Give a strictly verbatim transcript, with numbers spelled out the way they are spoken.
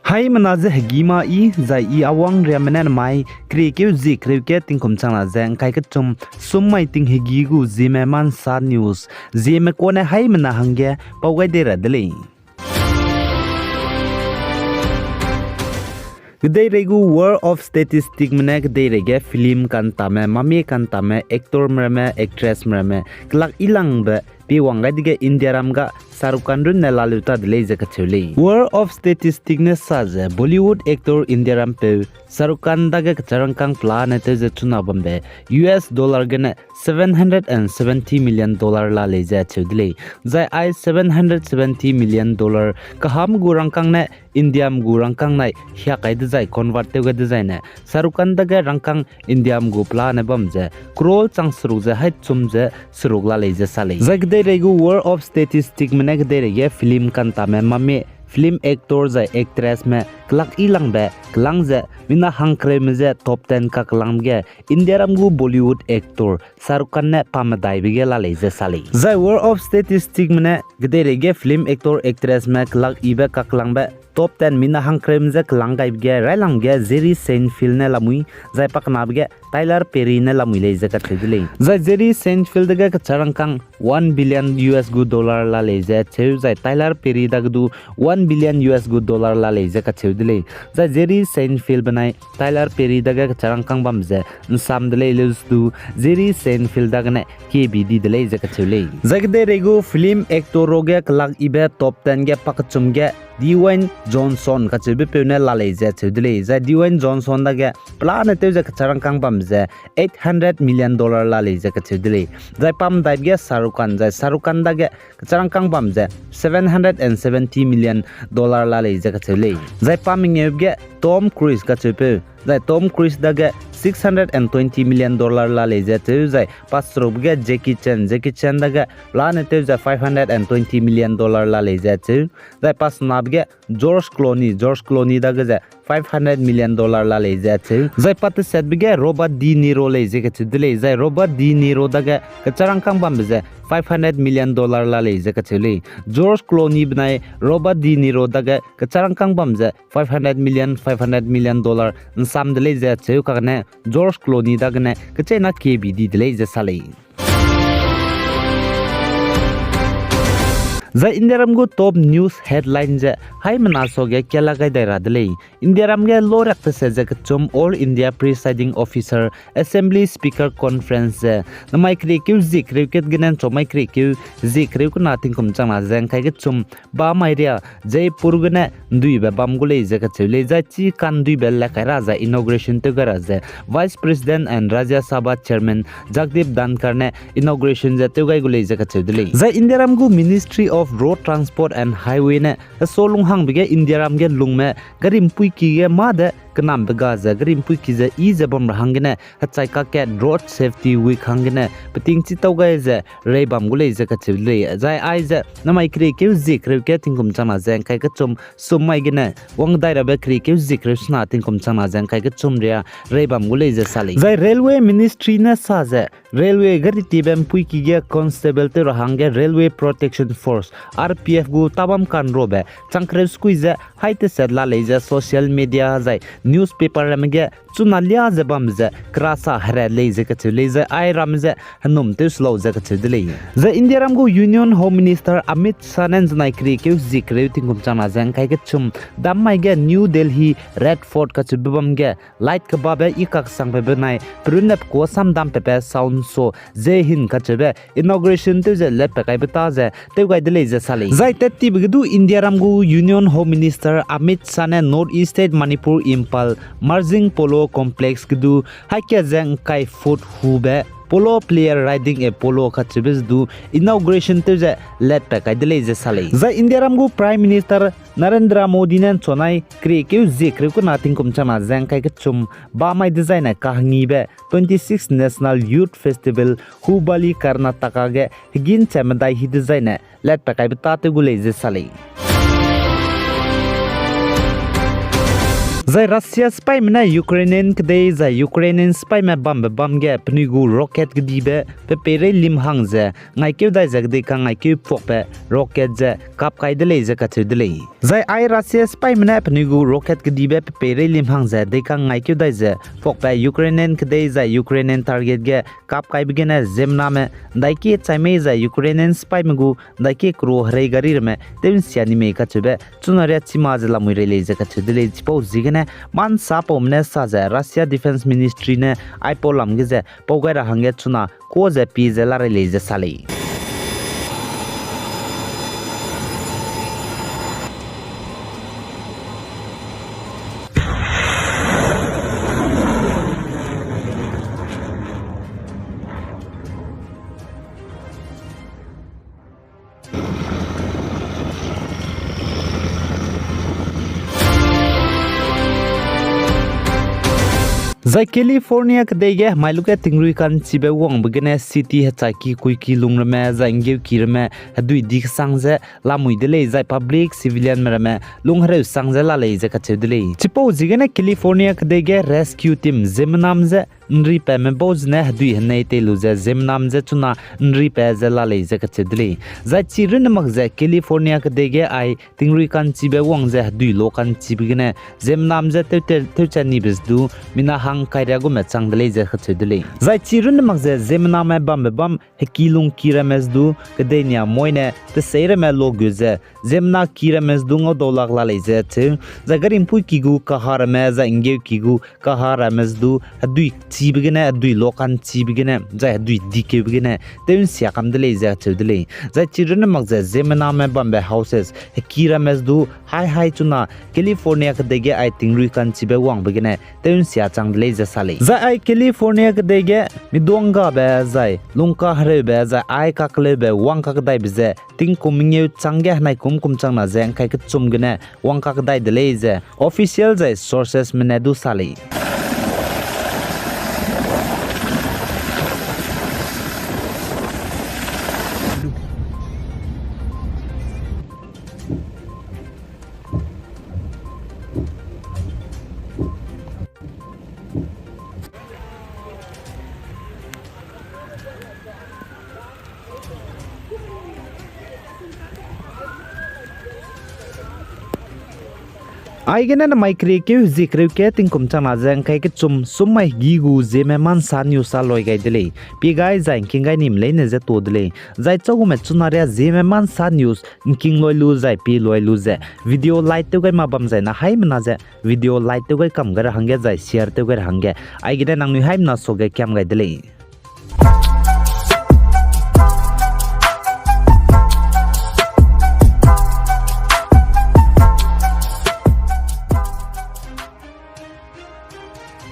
Haimena ze hegî ma i, zai i Awang Riamme ne namai keriekeu zie kereu ge tingkum changna ze ngkai kechum, sum mai ting hegî gu Zeme Mansa News, Zeme kane haimena hangge pau gai dei ra de lei. Kedeirei gu World of Statisticme ne kedeirei ge film kantame, mamie kantame, actorme ramme, actressme ramme kelak ilangbe pie wang gai dege Indiaram ga Shahrukh Khan runne laleu ta de lei ze kacheu lei. World of Statistic ne sa ze Bollywood actor Indiarampeu Shahrukh Khan dage kecharangkâng pelane tew ze chuna bambe U S dollar gene seven hundred and seventy million dollar la lei ze acheu de lei. Zai ai seven hundred seventy million dollar kaham gu rangkâng ne Indiam gu rangkâng nai hiak kai dezai convert tew gai dezaine Shahrukh Khan dage rangkâng Indiam gu pelane bam ze crore chang seruk ze haî chum ze seruk la lei ze sa lei. Zai kedeirei gu World of Statisticme ne kedeirei ge film kantame, mamie, film actor zai actressme kelak ilangbe kelang ze mina hangkereume je top ten kakelangbe ge Indiaram gu Bollywood actor Shahrukh Khan ne pa medaibe ge la lei ze sa lei. Zai World of Statisticme ne kedeirei ge film actor actressme kelak ibe kakelangbe top ten mina hangkereume je kelang gaibe ge railangbe ge Jerry Seinfeld ne lamui, zai pakenabe ge Tyler Perry ne lamui lei ze kacheu de lei. Zai Jerry Seinfeld dage kecharangkâng one billion U S gu dollar la lei ze acheu, zai Tyler Perry dage du one billion U S gu dollar la lei ze kacheu de lei. Zai Jerry Seinfeld benai Tyler Perry dage kecharangkâng bam ze nsam de lei leustu Jerry Seinfeld dagene kebi di de lei ze kacheu lei. Zai kedeirei gu film actor ro ge kelak ibe top ten ge pakechum ge Dwayne Johnson kacheube peu ne la lei ze acheu de lei. Zai Dwayne Johnson dage pelane tew ze kecharangkâng bam ze eight hundred million dollar la lei ze kacheu de lei. Zai pa medaibe ge Shahrukh Khan, zai Shahrukh Khan dage kecharangkâng bam ze seven hundred and seventy million dollar la lei ze kacheu lei. Zai pa mengeube ge Tom Cruise kacheupeu, zai Tom Cruise dage six hundred and twenty million dollar la lei ze acheu, zai pa serukbe ge Jackie Chan, Jackie Chan dage pelane tew ze five hundred and twenty million dollar la lei ze acheu, zai pa senabe ge George Clooney, George Clooney dage ze five hundred million dollar la lei ze acheu, zai pa tesetbe ge Robert De Niro lei ze kacheu de lei. Zai Robert De Niro dage kecharangkâng bambe ze five hundred million dollar la lei ze kacheu lei. George Clooney benai Robert De Niro dage kecharangkâng bam ze five hundred million, five hundred million dollar nsam de lei ze acheu, kagane George Clooney dagene kecheîna kebi di de lei ze sa lei. Zai Indiaram gu top news headline ze haimena suage kiala gai dai ra de lei. Indiaram ge loriak tese ze kechum All India Presiding Officer, Assembly Speaker Conference ze namai keriekeu zie kereu kat gene nchomai keriekeu zie kereu kena tingkum changna ze ngkai kechum bamai ria Jaipur gene nduibe bam gu lei ze kacheu lei. Zai chi kanduibe le kai ra zai inauguration tew gai ra ze Vice President and Rajya Sabha Chairman Jagdeep Dhankhar ne inauguration ze tew gai gu lei ze kacheu de lei. Zai Indiaram gu Ministry of Road Transport and Highway ne heso lunghangbe ge Indiaram ge lungme gari mpuiki ge mâ de kenambe ga ze gari mpuiki ze i ze bam ra hanggene hechai kakge Road Safety Week hanggene peting chitau gai ze rei bam gu lei ze kacheu de lei. Zai aize namai keriekeu zie kereu ge tingkum changna ze ngkai kechum sum mai gene wang dai rabe keriekeu zie kereu sena tingkum changna ze ngkai kechum ria rei bam gu lei ze sa lei. Zai Railway Ministry ne sa ze railway gari tiebe mpuiki ge constable tew ra hangge Railway Protection Force, R P F gu tabam kanrobe chang kereu sekui ze hai teset la lei ze social media zai newspaper ramme ge chuna lia ze bam ze kerasa herat lei ze kacheu lei. Zai ai ramme ze henum tew se lau ze kacheu de lei. Zai Indiaram gu Union Home Minister Amit Shah ne nzenai keriekeu zie kereu tingkum changna ze ngkai kechum dammai ge New Delhi Red Fort kacheube bam ge light kebabe i kaksangbe benai perunne pekuâ samdam pepe sound show Jai Hind kacheube inauguration tew ze letpat kaibe ta ze tew gai de lei ze sa lei. Zai tat tibe ge du Indiaram gu Union Home Minister Amit Shah ne North East State Manipur Imphal Marjing Polo Complex ge du haîkia ze ngkai foot hube polo player riding a polo kacheube ze du inauguration tew ze letpat kai de lei ze sa lei. Zai Indiaram gu Prime Minister Narendra Modi ne nchonai keriekeu zie kereu kena tingkum changna ze ngkai kechum bamai dezaine kahangibe twenty-six National Youth Festival Hubballi Karnataka ge hegî nche medai hi dezaine letpat kaibe ta tew gu lei ze sa lei. Zai Russia sipaime ne Ukrainian kedei zai Ukrainian sipaime bambe bam ge penui gu rocket kedibe pe peirei lim hang ze ngaikeu dai ze kedei kangaikeu puakbe rocket ze kap kai de lei ze kacheu de lei. Zai ai Russia sipaime ne penui gu rocket kedibe pe peirei lim hang ze dei kangaikeu dai ze puakbe Ukrainian kedei zai Ukrainian target ge kap kaibe gene ziemmename ndaiki chai mei zai Ukrainian sipaime gu ndaiki kero herei gari ramme tew nsia ni mei kacheube chuna ria chima ze lamui rei lei ze kacheu de lei. Chipau ziegene mansapaume ne sa ze Russia Defense Ministry ne aipau lam ge ze pau gai ra hangge chuna ka ze pie ze la rei lei ze sa lei. Zai California kedei ge hemai luge tingrui ka'nchibe wangbe gene city hechaiki kuiki lung ramme zai nggeuki ramme hedui di kesang ze lamui de lei, zai public civilianme ramme lung hereu sang ze la lei ze kacheu de lei. Chipau ziegene California kedei ge rescue team ziemmename je nripatme bau zene hedui henei tei lu ze ziemmename je chuna nripat ze la lei ze kacheu de lei. Zai chi runne mak ze California kedei ge ai tingrui ka'nchibe wang ze hedui lo ka'nchibe gene ziemmename je tewte-, tewchat nibe ze du mina hang kairia gume chang de lei ze kacheu de lei. Zai chi runne mak ze ziemmename bambe bam heki lungki ramme ze du kedei nia moine tesei ramme lo gu ze ziemmena ki ramme ze du ngau dau lak la lei ze cheu. Zai gari mpuiki gu kaha ramme zai nggeuki gu kaha ramme ze du hedui chibe gene, hedui lo ka'nchibe gene zai hedui dikeube gene tew nsia kam de lei ze cheu de lei. Zai chi runne mak ze ziemmename bambe houses heki ramme ze du hai hai chuna California kedei ge ai tingrui ka'nchibe wangbe gene tew nsia chang de lei ze sa lei. Zai ai California kedei ge miduanggabe zai lungkahereube zai ai kakleube wang kakdaibe ze tingkum mengeu changge henai kum kum changna ze ngkai kechum gene wang kakdai de lei ze official zai sourcesme ne du sa lei. Aigene namai keriekeu hezie kereu ke tingkum changna ze ngkai kechum sum mai hegi gu Zeme Mansa news a loi gai de lei. Pie gai zai ngking gai nime leine ze tuâ de lei. Zai chagume chuna ria Zeme Mansa news ngking loi lu zai pie loi lu ze video like tew gai ma bam zai na haimena ze video like tew gai kam gai ra hangge zai share tew gai ra hangge aigene nangnui haimena suage kiam gai de lei.